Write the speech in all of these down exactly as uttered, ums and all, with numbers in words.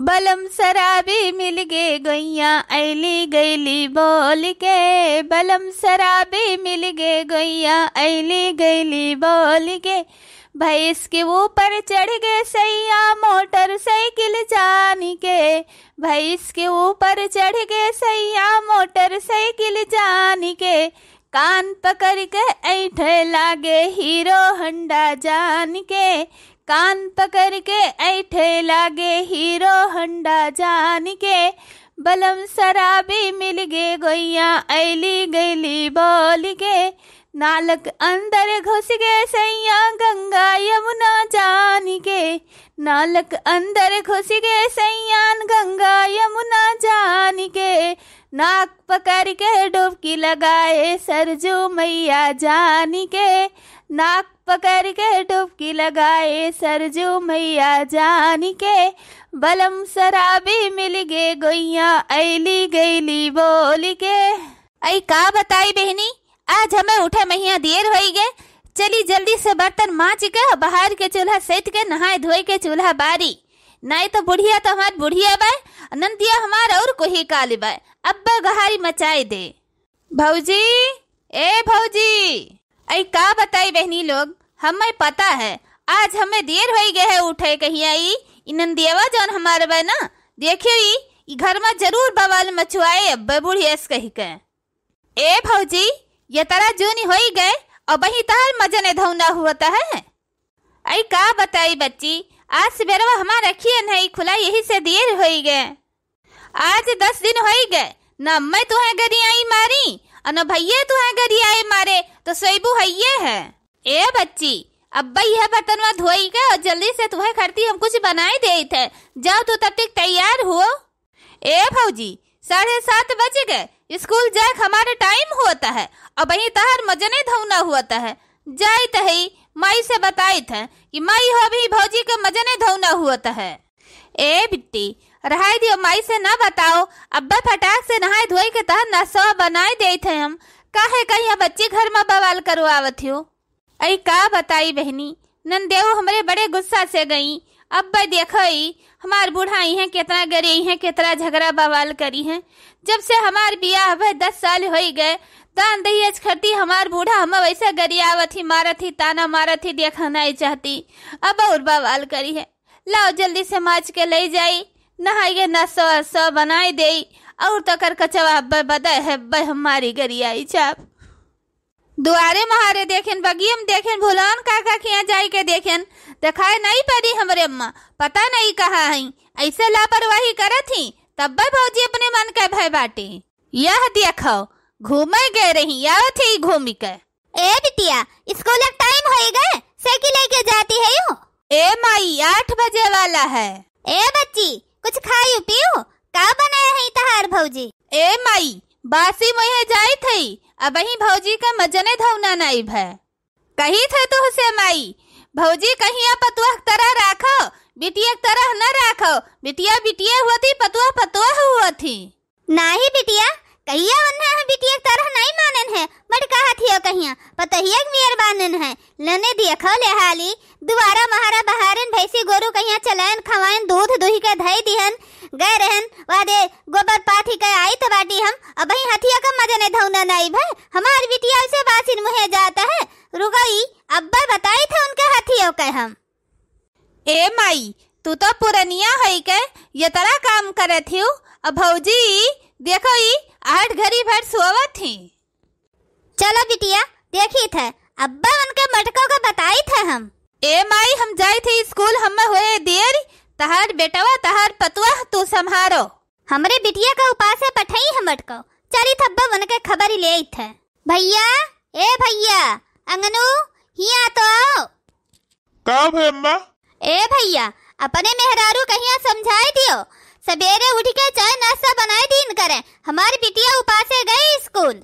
बलम शराबी मिल गे गइया, अइली गइली बोल के। बलम शराबी मिल गे गइया, अइली गइली बोल के। भैंस के ऊपर चढ़ गे सैया मोटरसाइकिल जान के। भैंस के ऊपर चढ़ गे सैया मोटरसाइकिल जान के। कान पकड़ के ऐंठे लागे हीरो होंडा जान के। कान पकड़ के ऐंठे लागे हीरो होंडा जान के। बलम शराबी मिल गे गइया, अइली गइली बोल के। नालक अंदर घुस गे सैया गंगा यमुना जान के। नालक अंदर घुस गे सैया गंगा यमुना जान के। नाक पकड़ के डुबकी लगाए सरजू मैया जान के। नाक पकड़ के डुबकी लगाए सरजू मैया जान के। बलम शराबी मिल गे गइया, अइली गइली बोल के। अई का बताई बहिनी, आज हमें उठे महिया देर होई गे। चली जल्दी से बर्तन माँज के, बहार के चूल्हा सैत के, नहाए धोए के चूल्हा बारी। नाई तो बुढ़िया तो हमार बुढ़िया बाय, नंदिया हमार और कोही काली बाय। अब्बे गहारी मचाई दे। भौजी, ए भौजी, अई का बताई बहनी लोग, हमें पता है, आज हमें देर होई गए है उठे कहिया। ई, ई नंदियवा जौन हमार बा ना, देखियो ई, ई घर में जरूर बवाल मचुआए अब्बे बुढ़िया से कही के। ए भौजी, ये तरह जूनी होई गए, अबहीं तहर मजने धौना हुअत है। अई का बताई बच्ची, आज सवेरवा हमार अखियन है खुला, यही से देर होई गए। आज दस दिन होई गए, न अम्मै तुहे गरियाई मारी, और न भैया तुहे गरियाई मारे, तो सोइबू हइये है। ए बच्ची, अब्बा यह बर्तनवा धोई के और जल्दी से तुहे खरती हम कुछ बनाई देइत है। जाओ तू तब तक तैयार हुओ। ए भौजी, साढ़े सात बज गए, स्कूल जाए के हमारे टाइम होता है, अबहीं तहर मजने धौना होता है। जाइत है, माई से बताइत है कि माई हो अबहीं भौजी के मजने धौना होता है। ए बिट्टी, रहाई दियो, माई से ना बताओ, अब्बा फटाक से नहाए धोई के तहर नाश्ता बनाए देइत है हम, काहे कहिया बच्ची घर में बवाल करवावत हो। अई का बताई बहनी, नंदेऊ हमरे बड़े गुस्सा से गई। अब्बे देखो ई, हमार बूढ़ा इहें केतना गरी इहें, केतना झगड़ा बवाल करी हैं। जब से हमार बियाह भय दस साल होई गए, दान दहेज खरती हमार बूढ़ा हमें वैसे गरियावत ही, मारत ही, ताना मारत ही, देखा नहीं चाहती। अब और बवाल करी है। लाओ जल्दी से माज के ले जाई, नहाइए, नाश्ता वास्ता बनाई देई, और तो कर कचवा अब्बे बदे है, अब्बे हमारी गरियाई चाप। दुआरे महारे देखेन, बगियम देखेन, भुलान काका खिया जाई के देखेन, देखाए नहीं पड़ी हमरे अम्मा, पता नहीं कहाँ हई। ऐसे लापरवाही करत ही, तब्बे भौजी अपने मन के भय बाटे। यह देखो, घूमे गए रही, आवत ही घूमी के। ए बिटिया, स्कूल के टाइम होई गए, साइकिल लेके जाती है यू? ए माई, आठ बजे वाला है। ए बच्ची, कुछ खायू पीयू? का बनाए है तहार भौजी? ए माई, बासी मोहे जाइत हई, अबहीं भौजी का मजने धौना नाई भय। कही थे तुहसे माई, भौजी कहिया पतुआ के तरह राखो, बिटिया के तरह न राखो, बिटिया बिटिया हुआ थी, पतुआ पतुआ हुआ थी। नाही बिटिया, कहिया उन्हें हम बिटिया के तरह नहीं मानन है, बड़ कहत हियो कहिया, पतोहिया के मेहरबानन है, लने देखो ले हाली, दुआरा महारा बहारन भैंसी गोरू कहिया चलायन खवायन दूध दुही के धई दिहन, गए रहन, वादे गोबर पाथी के आई त बाटी हम, अबहीं हथिया का मजने धौना नाई भय, हमार बिटिया उसे बासिन मुहे जात है, रुगई, अब्बे बताई थे उनके हथियो के हम। ए माई, तू तो पुरनिया हई के, ये तरह काम करत हियो, अब भौजी, देखो ई, आठ घड़ी भर सोवत ही। चलो बिटिया, देखी थे, अब्बा उनके मटको के बताई थे हम। ए माई, हम जाई थे स्कूल, हमें होए देर, तहार बेटवा, तहार पतुआ, तू संभारो। हमरे बिटिया का उपासे पठाई हम मटको, चली थे अब्बा उनके खबर ले आई थे। भैया, ए भैया, अंगनू, हिया तो आओ। का भे अम्मा? ए भैया, अपने मेहरारू कहिया समझाई दियो, सबेरे उठ के चाय नाश्ता बनाई दीन करे, हमार बिटिया उपासे गई स्कूल।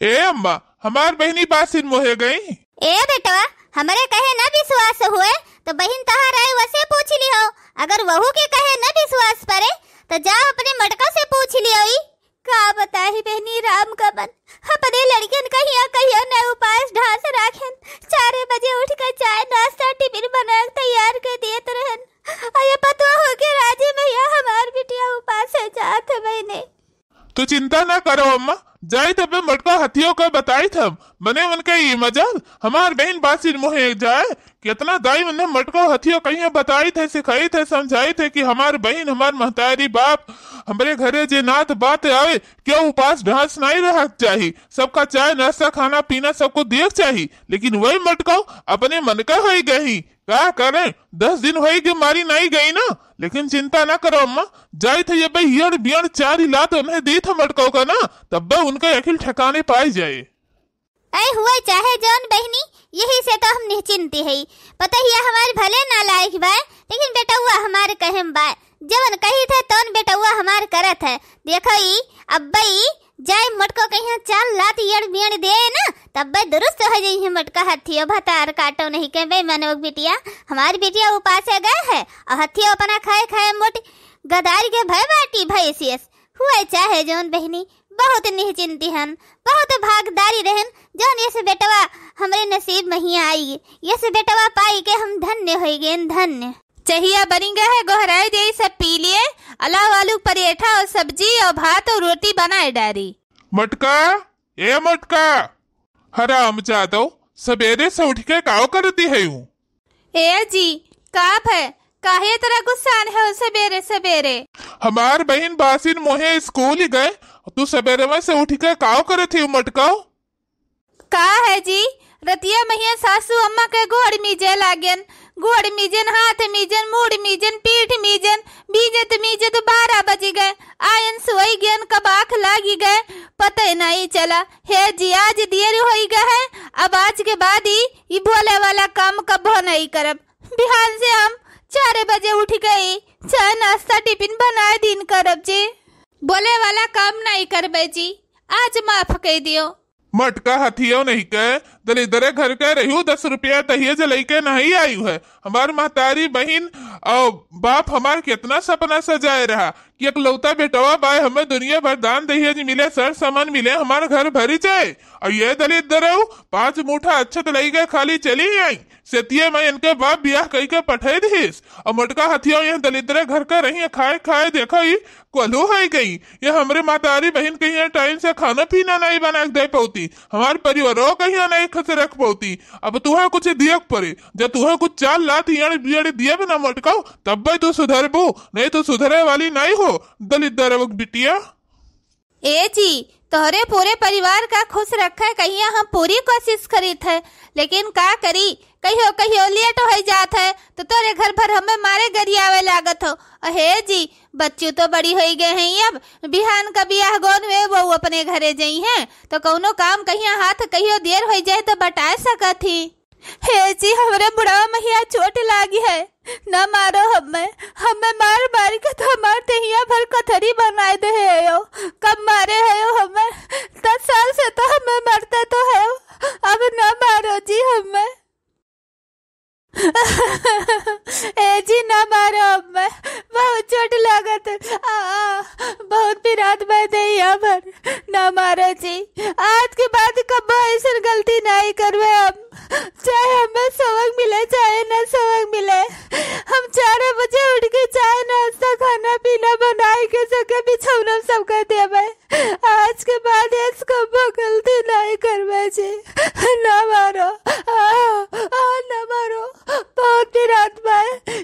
ए अम्मा, हमार बहिनी बासिन मोहे गई। ए बेटवा, हमरे कहे न विश्वास हुए, तो बहिन तहार आए वसे पूछ लिहो, अगर वहू के कहे न विश्वास परे, तो जाओ अपने मटका से पूछ लियो ई। का बताही बहनी राम का मन, अपने लड़कियन कहिया कहिया न उपास ढांस राखेन। चारे बजे उठ के चाय नाश्ता टिफिन बना के तैयार कर देत रहन। आ ये पतोह के राजी में या हम तू चिंता ना करो अम्मा, जाइत अबे मोटका हथियो के बताइत हम। मने उनके ई मजाल, हमार बहिन बासिन मोहे जाए, केतना दाई मने मोटका हथियो कहिया बताइत है, सिखाइत है, समझाइत है कि हमार बहिन, हमार महतारी बाप, हमरे घरे जे नात बात आवे, केउ उपास ढांस नाहीं रहक चाही। सबका चाय, नाश्ता, खाना, पीना सबको दियक चाही। लेकिन वही मोटका अपने मन का होई गई। का करें, दस दिन होई के मारी नाहीं गई ना। लेकिन चिंता ना करो अम्मा, जाइत है अबे इयड़ बियड़ चार लात उन्हें दीत है मोटका का ना, तब्बे उनका अकिल ठिकाने पाई जाए। ऐ हुए चाहे जौन बहिनी, यही से तो हम निश्चिंत हई। पतहिया हमार भले नालायक बाय, लेकिन बेटउआ हमार कहम बाय। जवन कहित है तौन बेटउआ हमार करत है। देखो ई, अब्बे ई जाए मोटको कहिया चार लात इयड़ बियड़ दे ना, तब्बे दुरुस्त हो जइहे मोटका हथियो। भतार काटो नहीं के बेमनोक बिटिया, हमार बिटिया उपासे गए है और हथियो अपना खाए खाए मोट गदारी के भय बाटी भैंसियस। हुए चाहे जौन बहिनी, बहुत निश्चिंती हन, बहुत भागदारी रहन, जौन यस बेटवा हमरे नसीब में ही आई। यस बेटवा पाई के हम धन्य होई गए, धन्य। चहिया बनी गए है, गोहराई दे सब पी लिए, अलाव आलू परेठा और सब्जी और भात और रोटी बनाए डारी। मोटका, ए मोटका, हराम जादो, सबेरे से उठ के काव करती है यूं? ए जी, का भय? काहे इतना गुस्सान है सबेरे सबेरे? हमार बहिन बासिन मोहे स्कूल गए, तू सबेरे में से उठ के काव करत ही मोटका? का है जी, रतिया महिया सासू अम्मा के गोड़ मीजे लागेन, गोड़ मीजेन, हाथ मीजेन, मूड़ मीजेन, पीठ मीजेन, मीजत मीजत बारह बजी गए। आयन सोई गयन, कब आँख लागी गए, पते नहीं चला। हे जी, आज देर होई गए है, अब आज के बाद ई, ई बोले वाला काम कबो नहीं करब। बिहान से हम चार बजे उठ गई, चाय नाश्ता टिफिन बनाए दिन करब जी। बोले वाला काम नहीं करबे जी, आज माफ कह दियो। मोटका हथियो नहीं के, दलिद्दरे घर के रह्यू, दस रुपया तहिए जे लइके नहीं आयु है। हमार महतारी बहिन और बाप हमार केतना सपना सजाए रहा कि एकलौता बेटवा बाय, हमें दुनिया भर दान दहेज मिले, सर सामान मिले, हमार घर भरी जाए। और ये दलिद्दरऊ पाँच मुठा अच्छत लइके खाली चली आई। सेतिये में इनके बाप बियाह कइके पठे दिहिस। और मोटका हथियो यह दलिद्दरे घर के रही, खाए खाए देखो ई कोल्हू होइ गई। ये हमरे महतारी बहिन कहिया टाइम से खाना पीना नहीं बना के दे पौती, हमार परिवारो कहिया नहीं खुश रख पौती। अब तुहे कुछ दियक पड़े, जब तुहे कुछ चार लात इयड़ बियड़ दियब ना मोटकाऊ, तब्बे तू सुधरबू, नहीं तो सुधरे वाली नहीं हो दलिद्दर बिटिया। ए जी, तोहरे पूरे परिवार का खुश रखे कहिया हम पूरी कोशिश करीत है, लेकिन का करी, कहियो कहियो लेट होइ जात है तो तोरे घर भर हमें मारे गरियावे लागत हो। अहे जी, बच्चू तो बड़ी होइ गए हैं अब, बिहान का बियाह गौन वे वो अपने घरे जइहैं तो कौनो काम कहिया हाथ कहियो देर होइ जाए तो बटाए सकत ही। हे जी, हमरे बुढ़वा महिया चोट लागी है, न मारो हमें, हमें मार मार के तो हमार देहिया भर कथरी बनाए दे है यो। कब मारे है यो हमें? दस साल से तो हमें मरते तो है, अब न मारो जी हमें। ए जी, ना मारो हमें, बहुत चोट लागत है। आ, आ, बहुत पिरात बा देहिया भर, ना मारो जी। आज के बाद कबो ऐसन गलती नहीं करबे हम, चाहे हमें सबक मिले, चाहे ना सबक मिले। हम चार बजे उठ के चाय, नाश्ता, खाना पीना बनाए के सबके बिछौना सब कर देबे। आज के बाद ऐस कबो गलती नहीं करबे जी। ना मारो, आ, आ, ना मारो, बहुत पिरात बा,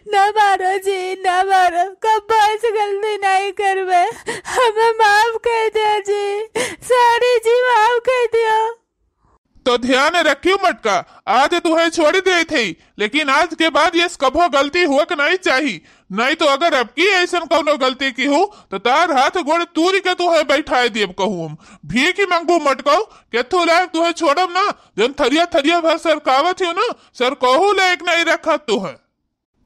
ना मारो जी, ना मारो, कबो ऐस गलती नहीं करबे। हमें माफ कर दियो जी, सॉरी जी, माफ कर दियो। तो ध्यान रखियो मोटका, आज तुहे छोड़ देत ही, लेकिन आज के बाद यस कबो गलती हुअक नहीं चाही। नहीं तो अगर अबकी ऐसन कौनो गलती किहू, तो तार हाथ गोड़ तूर के तुहे बैठाए देब कहूँ हम। भीख ही मंगू मोटकाऊ, केथू लायक तुहे छोड़ब ना, जौन थरिया थरिया भर सरकावत हियो ना, सरकहू लायक नहीं रखत तुहे।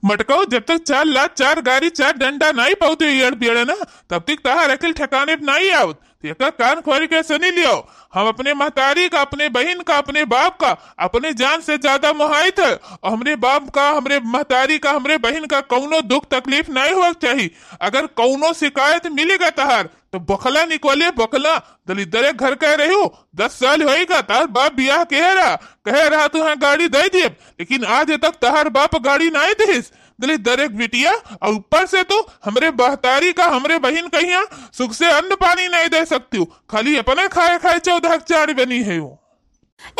मोटकाऊ, जब तक चार लात, चार गारी, चार डंडा नहीं पौते इयड़ बियड़ ना, तब तक तहार अकिल ठिकाने पे नहीं आवत। तो एकर कान खोल के सुनी लियो, हम अपने महतारी का, अपने बहिन का, अपने बाप का अपने जान से ज्यादा मोहाइत है। और हमरे बाप का, हमरे महतारी का, हमरे बहिन का कौनो दुख तकलीफ नहीं हुआ चाही। अगर कौनो शिकायत मिलेगा तहार, तो बखला निकले, बखला। दलिद्दरे घर कह रही हो, दस साल होएगा, तार बाप बियाह कहे रहा, कहे रहा तुहे गाड़ी दे दिए, लेकिन आज तक तहार बाप गाड़ी नहीं दिस। दलित दरेक बिटिया, और ऊपर से तू हमरे बहतारी का, हमरे बहिन कहिया सुख से अन्न पानी नहीं दे सकती हो, खाली अपने खाए खाए चौदह चार बनी है वो।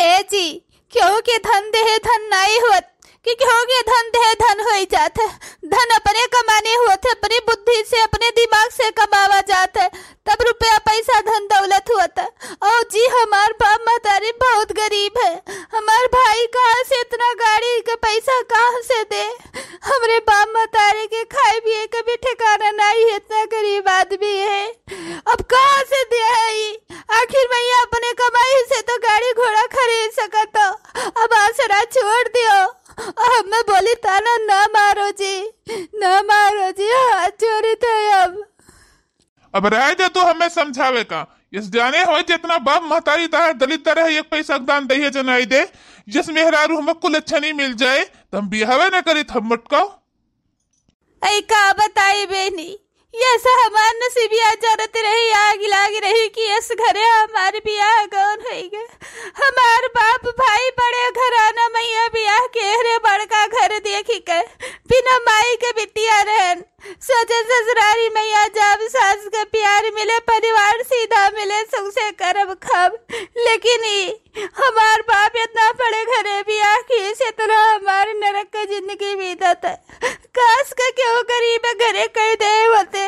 ए जी, केहू के धन देहे धन नाई होत, कि केहू के धन देहे धन होई जात है। धन अपने कमाने होत है, अपनी बुद्धि से, अपने दिमाग से कमावा जात है, तब रुपया पैसा धन दौलत होत है। और जी, हमार बाप महतारी बहुत गरीब है, हमार भाई कहाँ से इतना गाड़ी के पैसा कहाँ से दे? हमरे बाप महतारी के खाए पिए के भी ठिकाना नाई है, इतना गरीब आदमी है, अब कहाँ से दे आई? आखिर मैया अपने कमाई से तो गाड़ी घोड़ा खरीद सकत हो, अब आसरा छोड़ दियो। अब मैं बोली ताना ना मारो जी, ना मारो जी, हाथ जोड़ी थे अब। अब राय दे तो हमें समझावे का, यस जाने हो जितना बाप महतारी तार दलित तरह एक पैसा के दान दहिए जनाई दे, यस मेहरारू हमें कुल अच्छा नहीं मिल जाए, तो हम बिहावे न करी थब मटकाओ। ऐ का बताई बेनी, यस हमार नसीबिया जरत रही, आग लाग रही कि यस घरे हमार बियाह गौन होई गए। हमार बाप भाई बड़े घराना मैया बियाह के रे बड़का घर देखी के बिना माई के बिटिया रहन। सोचन ससुरारी मैया जाब सास के प्यार मिले, परिवार सीधा मिले, सुख से करब खाब। लेकिन ई हमार बाप इतना बड़े घरे बियाह किए से इतना हमार नरक के जिंदगी बीतत है। काश के केहू गरीब घरे कह दे होते,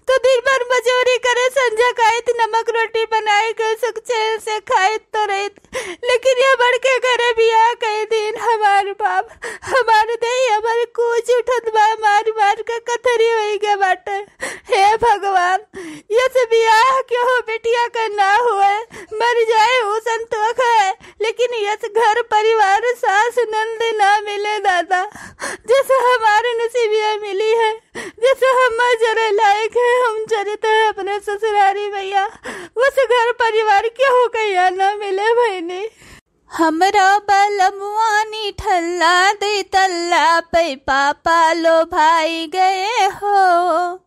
तो दिन भर मजूरी करे, संझा खाइत, नमक रोटी बनाए के सुख चैन से खाइत तो रहित। लेकिन ये बड़के घरे बियाह कह दिन हमार बाप, हमार देही हमार कूच उठत बा, मार मार के कथरी होई गए बाटे। हे भगवान, यस बियाह केहू बिटिया का ना हुए, मर जाए ऊ संतोख है, लेकिन यस घर परिवार सास नंद ना मिले दादा, जस हमार नसीबिया मिली है, जस हम जरे लायक है, हम जरे तो है अपने ससुरारी मैया, उस घर परिवार केहू का यहाँ ना मिले भैनी। हमरो बलमुआ निठल्ला दुई तल्ला पे पापा लो भाई गए हो।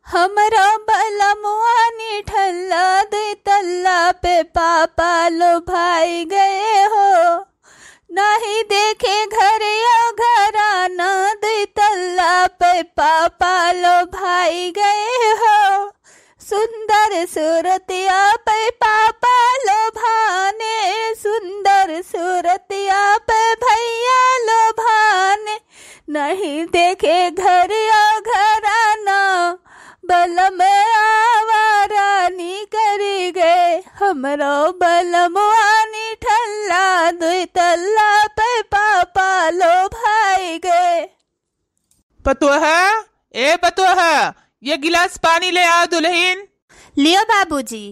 हमरो बलमुआ निठल्ला दुई तल्ला पे पापा लो भाई गए हो। नाही देखे घर या घराना दुई तल्ला पे पापा लो भाई गए हो। सुंदर सूरतिया पे पापा लो भाने, सुंदर सूरतिया पे भैया लो भाने। नहीं देखे घर या घराना, बलम आवारा निकरी गए। हमरो बलमुआ निठल्ला दुई तल्ला पे पापा लो भाई गए। पतोहा, ए पतोहा, ये गिलास पानी ले आओ दुल्हन। लियो बाबूजी।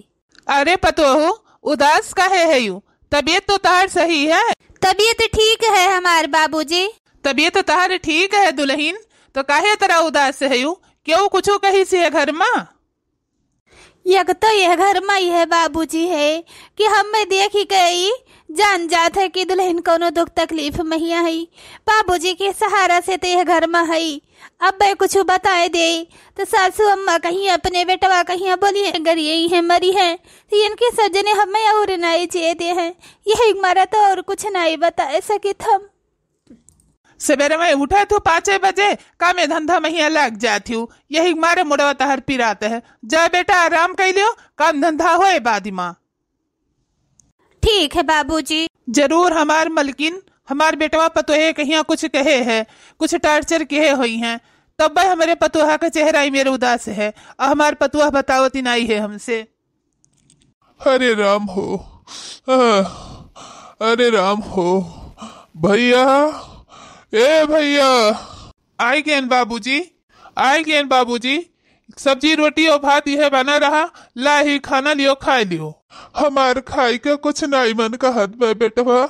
अरे पतोहू, उदास काहे है यू? तबीयत तो तहार सही है। तबीयत ठीक है हमार बाबूजी। तबीयत तहार ठीक है दुल्हन, तो काहे तरह उदास है यू? केहू कुछू कही सी है घर मा? एक तो यह घर मा यह बाबूजी है कि हमें देखी के ई जान जात है कि दुल्हन कौनो दुख तकलीफ महिया है। बाबूजी के सहारा से तो यह घर मा है। अब मैं कुछ बताए दे तो सासू अम्मा कहीं अपने बेटवा कहीं बोली है, गरी है, मरी है, तो इनके सजने हमें और नाई जिए दे हैं। यही मारा तो और कुछ नाई बताए सकित हम। सवेरे में उठा थू पाँचे बजे, कामे धंधा महिया लाग जात हूँ, यही मारे मुड़वा तहर पिरात है। जा बेटा, आराम कर लियो, काम धंधा होए बाद मा। ठीक है बाबूजी। जरूर हमार मलकिन, हमार बेटवा पतोहे कहिया कुछ कहे है, कुछ टार्चर कहे होई हैं, तब हमरे पतोहा का चेहरा ही मेरे उदास है, और हमार पतोहा बतावती नाई है हमसे। अरे राम हो, आह, अरे राम हो, भैया, ए भैया। आइ गेन बाबूजी, आइ गेन बाबूजी। सब्जी, रोटी और भात यह बना रहा, ला ही खाना लियो, खाए लियो। हमार खाए के कुछ नाई मन कहत बा बेटवा।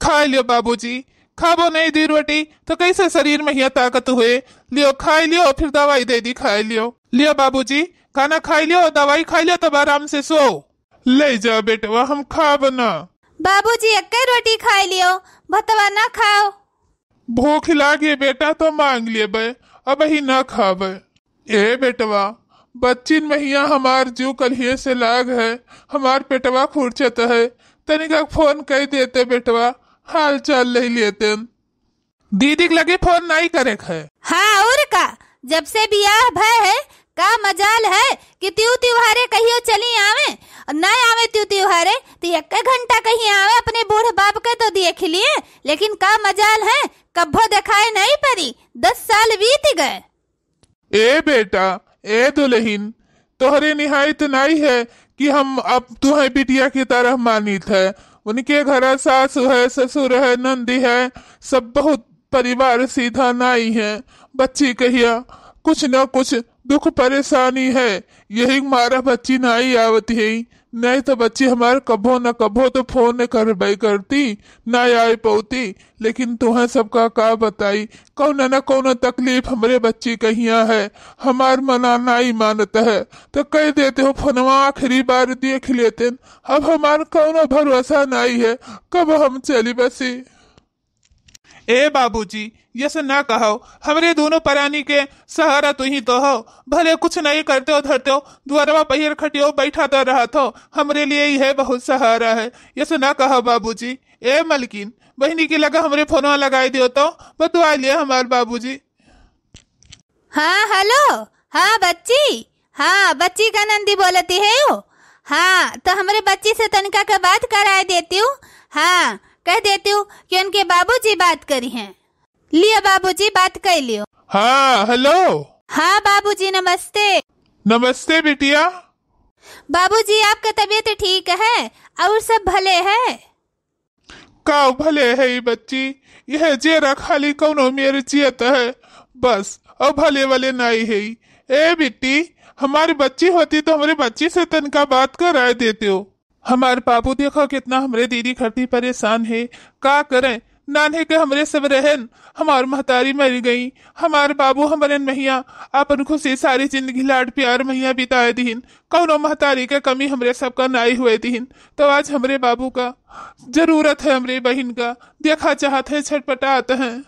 खाए लियो बाबूजी, खाबो नहीं दी रोटी तो कैसे शरीर में हिया ताकत हुए? लियो खाए लियो, फिर दवाई दे दी, खाए लियो। लियो बाबूजी, खाना खाए लियो, दवाई खाए लियो, तब आराम से सो। ले जा बेटवा, हम खाब ना। बाबूजी, एक्के रोटी खाए लियो, भतवा ना खाओ। भूख लागे बेटा तो मांग लेबे, अब ही ना खाबे। ए बेटवा, बच्चिन महिया हमार जीव कल्हिए से लाग है, हमार पेटवा खुरचत है, तनिका फोन कई देते बेटवा, हाल चाल ले लेते। दीदी के लगे फोन नाई करे के है। हाँ, और का, जब से बियाह भय है, का मजाल है कि त्यू त्योहारे कहियो चली आवे, और ना आवे त्यू त्योहारे, तो एक घंटा कहीं आवे, अपने बूढ़ बाप के तो देख लिए, लेकिन का मजाल है, कब्बो देखाए नहीं पड़ी, दस साल बीत गए। ए बेटा, ए दुलहिन, तोहरे निहायत नाई है कि हम अब तुहे बिटिया की तरह मानित है। उनके घर सास है, ससुर है, नंदी है, सब बहुत परिवार सीधा नाई है। बच्ची कहिया कुछ न कुछ दुख परेशानी है, यही मारा बच्ची नाई आवत है। नहीं तो बच्ची हमार कभो न कभो तो फोन करबे करती, ना आए पौती। लेकिन तुहें सबका का बताई, कौनो न कौनो तकलीफ हमरे बच्ची कहिया है। हमार मना नाई मानत है, तो कह देते हो फोनवा आखिरी बार देख लेते। अब हमार कौनो भरोसा नाई है, कब हम चली बसी। ए बाबूजी, यस ना कहो, हमरे दोनों परानी के सहारा तू ही तो हो। भले कुछ नहीं करते हो धरते हो, दुआरवा पहिर खटियो बैठा तो रहत हो, हमरे लिए ही है बहुत सहारा है। यस ना कहो बाबूजी। ए मलकिन, बहिनी के लगा हमरे फोनवा लगाई दियो तो बतुआ लिए हमार बाबूजी। हाँ, हेलो। हाँ, बच्ची। हाँ, बच्ची का नंदी बोलती है यो। हाँ, तो हमरे बच्ची से तनिका के बात कराए देती हूँ। हाँ, कह देती हूँ कि उनके बाबूजी बात करी हैं। लियो बाबूजी, बात कर लियो। हाँ, हेलो। हाँ बाबूजी, नमस्ते। नमस्ते बिटिया। बाबूजी, आपका तबीयत ठीक है और सब भले है? का भले है ई बच्ची, यह जेरा खाली कौनो मेर जियत है बस, और भले वाले नाई है। ए बिट्टी, हमारी बच्ची होती तो हमरे बच्ची से तनका बात कराए देते हो। हमार बाबू देखो कितना हमरे दीदी खातिर परेशान है, का करें, नान्हे के हमरे सब रहन, हमार महतारी मर गई, हमार बाबू हमरे महिया अपन खुशी सारी जिंदगी लाड प्यार महिया बिताए दिहिन, कौनो महतारी के कमी हमरे सबका नाई हुए दिहिन। तो आज हमरे बाबू का जरूरत है, हमरे बहिन का देखा चाहत है, छटपटात हैं।